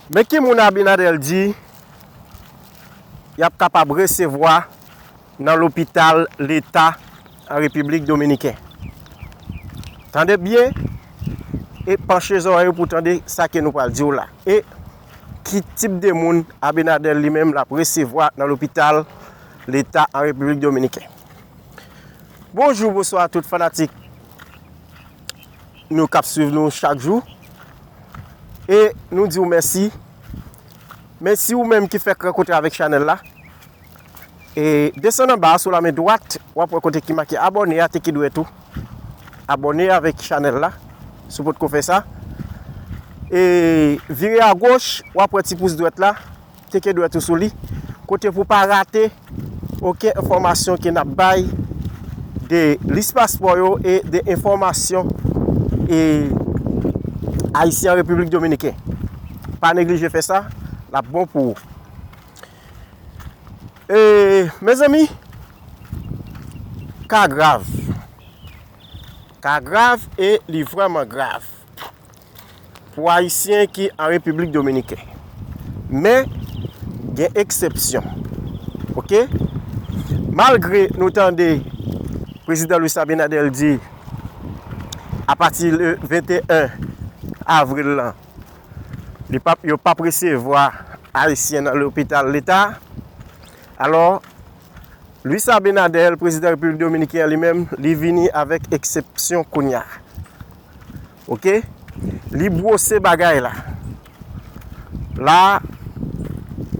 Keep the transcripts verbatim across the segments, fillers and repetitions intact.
Men ki moun Abinader di y ap kapab resevwa nan lopital leta an Repiblik Dominiken. Tande byen e panche zòrèy ou pou tande sa ke nou pral di w la. E ki tip de moun Abinader li menm l ap resevwa nan lopital leta an Repiblik Dominiken. Bonjou, bonswa tout fanatik nou k ap swiv nou chak jou. E nou di w mèsi. Mèsi ou menm ki fèk rankontre avèk chanèl la. E desann anba a sou lamen dwat, w ap wè kote ki make abòne a, teke dwèt ou. Abòne avèk chanèl la, si w potko fè sa. E vire agoch, w ap wè ti pous dwèt la, teke dwèt ou sou li. Kote pou pa rate okenn enfòmasyon ke n ap bay de lis paspò yo e de enfòmasyon e Ayisyen an Repiblik Dominiken. Pa neglije fè sa, l ap bon pou ou. E, mezanmi, ka grav. Ka grav e li vrèman grav pou Ayisyen ki an Repiblik Dominiken. Men, gen eksepsyon. Oke? Malgre nou tande Prezidan Luis Abinader di, apati le venteyen avril lan, li p ap, yo p ap resevwa Ayisyen nan lopital leta. Alò, Luis Abinader, prezidan Repiblik Dominiken an li menm, li vini avèk eksepsyon kounye a. Oke? Li bwose bagay la. La,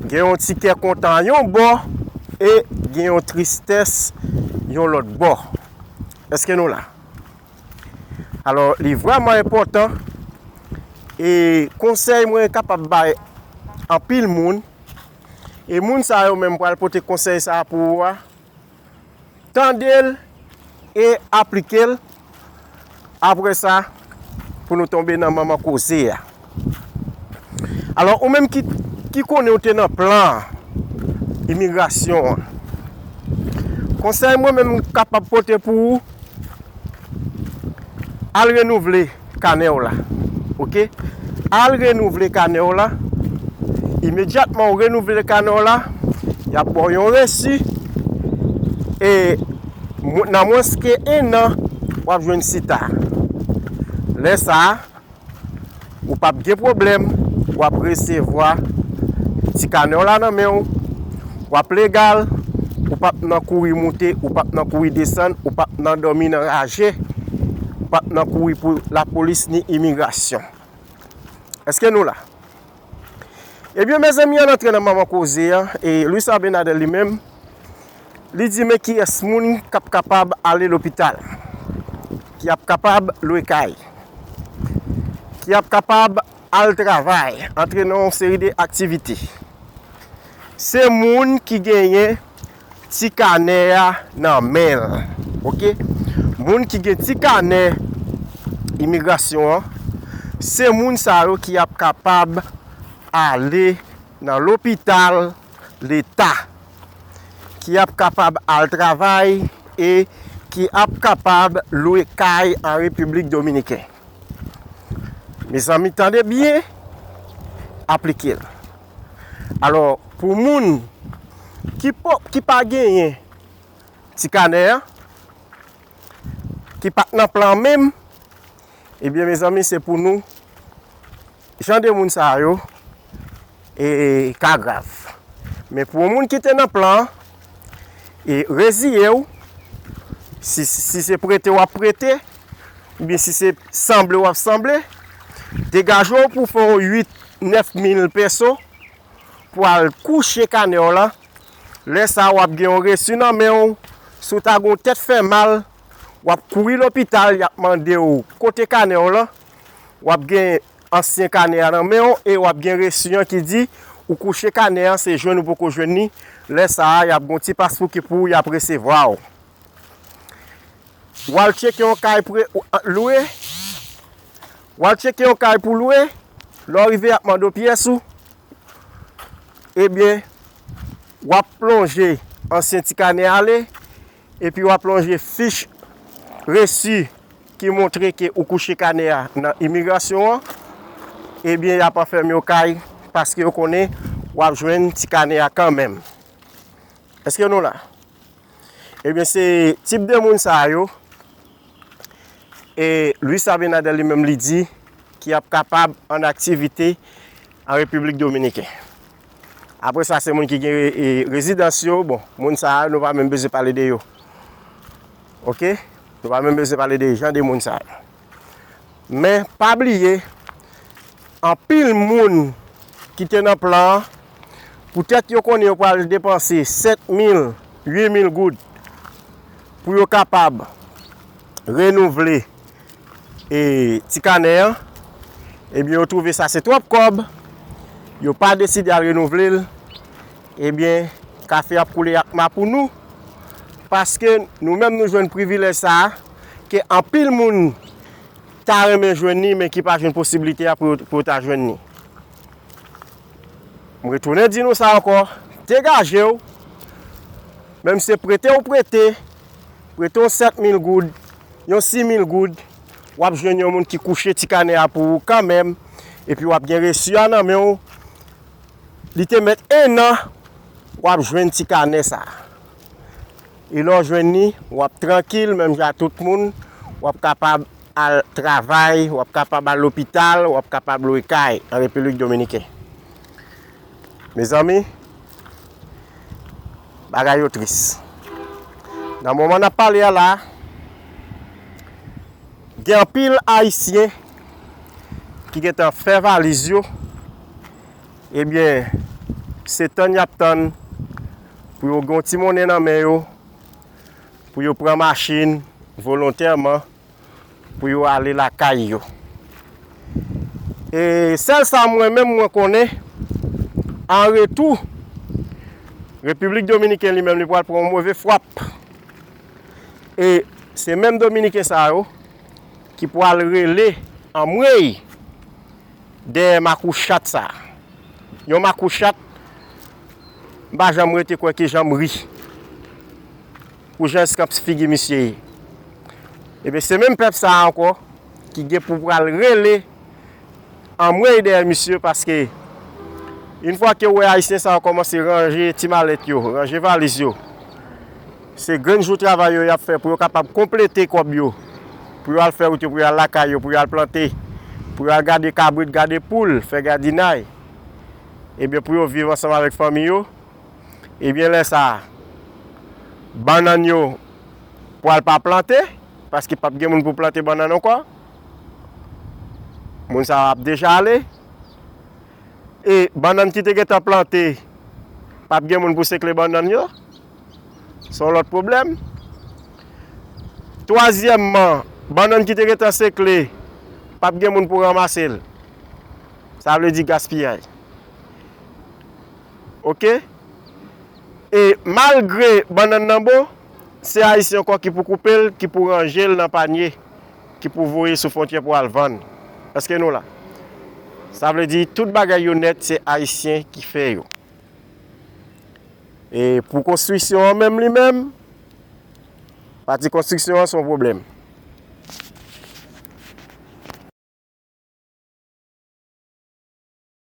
gen yon ti kè kontan yon bò e gen yon tristès yon lòt bò. Èske nou la? Alò, li vrèman enpòtan e konsèy mwen kapab bay anpil moun. E moun sa yo menm pral pote konsèy sa a pou ou a. Tande l e aplike l. Apre sa, pou nou tonbe nan manman koze a. Alò, ou menm ki, ki konnen ou te nan plan imigrasyon an, konsèy mwen menm kapab pote pou ou, al renouvle kanè w la. Oke? Al renouvle kanè w la. Imedyatman ou renouvle kanè w la, y ap ba w yon resi. E mwen- nan mwens ke en an, w ap jwenn sita. Lè sa a, ou p ap gen pwoblèm, w ap resevwa ti kanè w la nan men w, w ap legal, ou p ap nan kouri moute, ou p ap nan kouri desann, ou p ap nan dòmi nan raje, ou p ap nan kouri pou lapolis ni imigrasyon. Èske nou la? Ebyen, mezanmi, ann antre nan manman koze a, e Luis Abinader li menm, li di men kiyès moun k ap kapab ale lopital, ki ap kapab lwe kay, ki ap kapab al travay, antre nan yon seri de aktivite. Se moun ki genyen ti kanè a nan men l. Oke? Moun ki gen ti kanè imigrasyon an, se moun sa yo ki ap kapab ale nan lopital leta, ki ap kapab al travay e ki ap kapab lwe kay an Repiblik Dominiken. Mezanmi, tande byen, aplike l. Alò, pou moun ki pa, ki pa genyen ti kanè a, ki pa t nan plan menm, ebyen, mezanmi, se pou nou, jan de moun sa yo, e ka grav. Men pou yon moun ki te nan plan an, e reziye w, si, si se prete w ap prete, oubyen si se sanble w ap sanble, degaje w pou fè yon uit, nèf mil peso pou al kouche kanè w la. Lè sa a, w ap gen yon resi nan men w. Si w ta gen yon tèt fè mal, w ap kouri lopital, y ap mande w kote kanè w lan. W ap gen ansyen kanè a nan men w e w ap gen resi an ki di ou kouche kanè an, se jwenn ou poko jwenn li. Lè sa a, y ap gen yon ti paspouki pou ou, y ap resevwa w. W al tcheke yon kay pre, lwe. W al tcheke yon kay pou lwe. Lè w rive, y ap mande w pyès ou. Ebyen, w ap plonje ansyen ti kanè a ale, epi w ap plonje fich resi ki montre ke ou kouche kanè a nan imigrasyon an, ebyen, y ap anfèmen w kay paske yo konnen w ap jwenn ti kanè a kanmenm. Èske nou la? Ebyen, se tip de moun sa yo, e Luis Abinader li menm li di, ki ap kapab an aktivite an Repiblik Dominiken. Apre sa, se moun ki gen, e, rezidans yo. Bon, moun sa a, nou pa menm bezwen pale de yo. Oke? Nou pa menm bezwen pale de jan de moun sa yo. Men, pa bliye, anpil moun ki te nan plan an, poutèt yo konnen yo pral depanse sèt mil, uit mil goud pou yo kapab renouvle, e, ti kanè an, ebyen, yo twouve sa se twòp kòb, yo pa deside al renouvle l, ebyen, kafe ap koule ak ma pou nou, paske nou menm nou jwenn privilèj sa a, ke anpil moun ta renmen jwenn li, men ki pa jwenn posiblite a pou yo, pou yo ta jwenn li. M retounen di nou sa ankò, degaje w, menm se prete ou prete, prete yon sèt mil goud, yon sis mil goud, w ap jwenn yon moun ki kouche ti kanè a pou ou kanmenm, epi w ap gen resi a nan men w. Li te mèt ennan, w ap jwenn ti kanè sa a. E lè w jwenn li, w ap trankil, menm jan ak tout moun, w ap kapab al travay, w ap kapab al lopital, w ap kapab lwe kay an Repiblik Dominiken. Mezanmi, bagay yo tris. Nan moman n ap pale a la, gen anpil Ayisyen ki gentan fè valiz yo, ebyen, se tann y ap tann pou yo gen yon ti monnen nan men yo, pou yo pran machin volontèman, pou yo ale lakay yo. E sèl sa mwen menm mwen konnen, an retou, Repiblik Dominiken li menm li pral pran yon move frap. E se menm Dominiken sa yo ki pral rele anmwey dèyè makou chat sa. Yon makou chat, m pa janm rete kwè ki jan m ri. Pou jan eskanp figi misye ye. Ebyen, se menm pèp sa a ankò ki gen pou pral rele anmwey dèyè misye, paske yon fwa ke w wè Ayisyen sa yo kòmanse ranje ti malèt yo, ranje valiz yo, se grenn jou travay yo y ap fè pou yo kapab konplete kòb yo, pou yo al fè wout yo, pou yo al lakay yo, pou yo al plante, pou yo al gade kabrit, gade poul, fè gadinay. Ebyen, pou yo viv ansanm avèk fanmi yo, ebyen, lè sa a, bannann yo pral pa plante, paske p ap gen moun pou plante bannann ankò. Moun sa yo ap deja ale. E bannann ki te gentan plante, p ap gen moun pou sekle bannann yo. Se yon lòt pwoblèm. Twazyèmman, bannann ki te gentan sekle, p ap gen moun pou ranmase l. Sa vle di gaspiyay. Oke? E malgre bannann nan bon, se Ayisyen ankò ki pou koupe l, ki pou ranje l nan panye, ki pou voye sou fwontyè pou al vann. Èske nou la? Sa vle di tout bagay yo nèt, se Ayisyen ki fè yo. E pou konstriksyon an menm li menm, pati konstriksyon an se yon pwoblèm.